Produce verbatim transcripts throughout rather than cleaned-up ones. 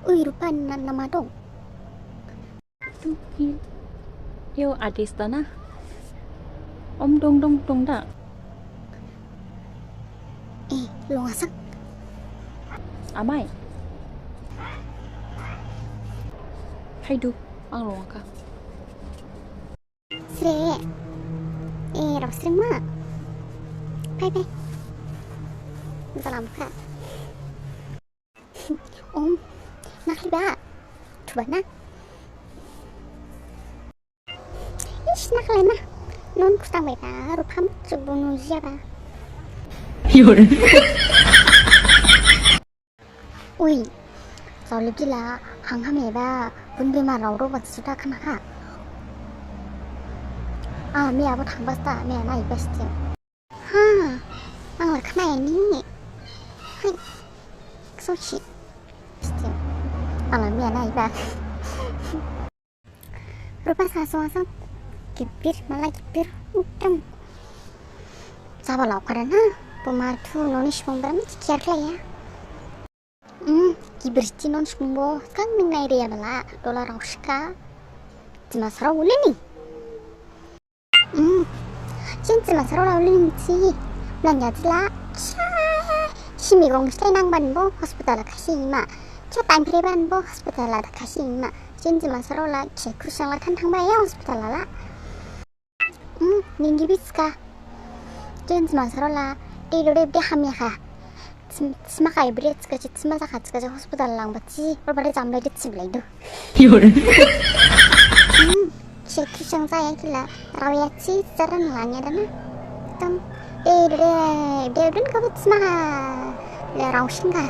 Ui, Rupa, na, nama dong? Yo, adis dana. Om dong dong dong da. Eh, longasak. Amai. Haidu, ang longaka. Sre. Eh, rok sre ma. Pai, pai. Dalam ka. Om, nakli ba. Coba na. Ish, nakli na. Non kustang bai ba, Rupam coba nu jaba. Ui, Jaolib jila, hang ham eba, bun bemar rao rao bat suda khana kha. Ah, miya bo thang basta, miya nai basti. Ha, ang la khna ni. Hai, sochi. Basti. Ang la miya nai ba. Rupa saso asam. Gibir, mala gibir. Utam. Saba lau kada na. Buma tu noni sibung bram ni kiar khlaiya. Hmm, gibir si noni sibung bo. Skang ning nai ria bala. Dola rao sika. Jima sarao uli ni. Hmm. Jin jima sarao la uli ni si. Belanja jila. Cha. Simi gong stai nang ban bo. Hospital la khasi ma. Cha time pre ban bo. Hospital la khasi ma. Jin jima sarao la, khe khusang la than thang ba ya hospital la la. Hmm, ning gibi ska. Jin jima sarao la, de do de de hamya kha. Jim, jima khai bre ska, jima ja kha ska, hospital lang ba ji, or ba de jam lai de jim lai do. Hmm, khe khusang ja ya kila, rao ya ji, jaran lang ya dana. Tam. Eh, de, de, de, de, kau bit sma. Le rao singka.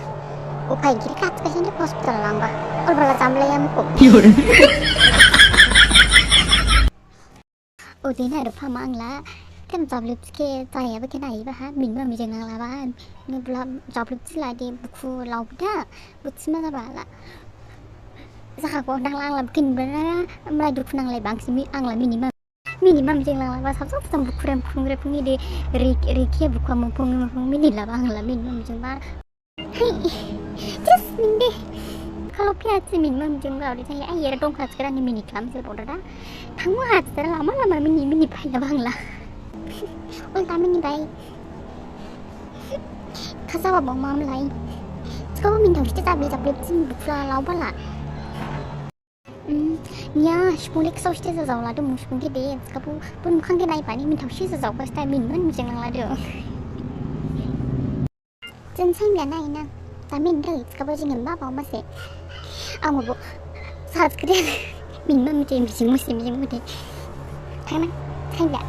Upai giri kat ka sini hospital langka. Ol bala jamle yam ko. Ode na Rupa mang la. Tem jablip ke jaya ba ke nai ba ha. Min ma mi jeng nang la ba. Ni bla jablip sila de buku lau da. Butsima jaba la. Saka ko dang lang la bukin bana. Mla dukhu nang lai bangsi mi ang la mini ma. Mini mam jeng lang la ba sab sab sam bukhurem khungre phungi de rik rik ye bukha mung phungi mung phung mini la ba ang la mini mam jeng ba. Hai, just minde. Kalau pia si mini mam jeng ba ori jai ai yera dong kha chkara ni mini klam se bodo da. Thangwa ha chkara lama lama mini mini phai la ba ang la. Ol ta mini bai. Khaja ba bong mam lai. Chkabo mini thang chita bi jab lip sim bukhla lau ba la. Hmm, niya, sipung lek saosi de jajao la dong, sipung khe de, skabo, bun mukhang khe nai bani, min thaosi jajao kha stai, min man mijeng lang la dong. Jen sain biya nai nang, ta min roi, skabo jing em ba bao ma se. Ang bo, subscribe, min man mijeng, mijeng mu se, mijeng mu de. Thang nang, sain biya.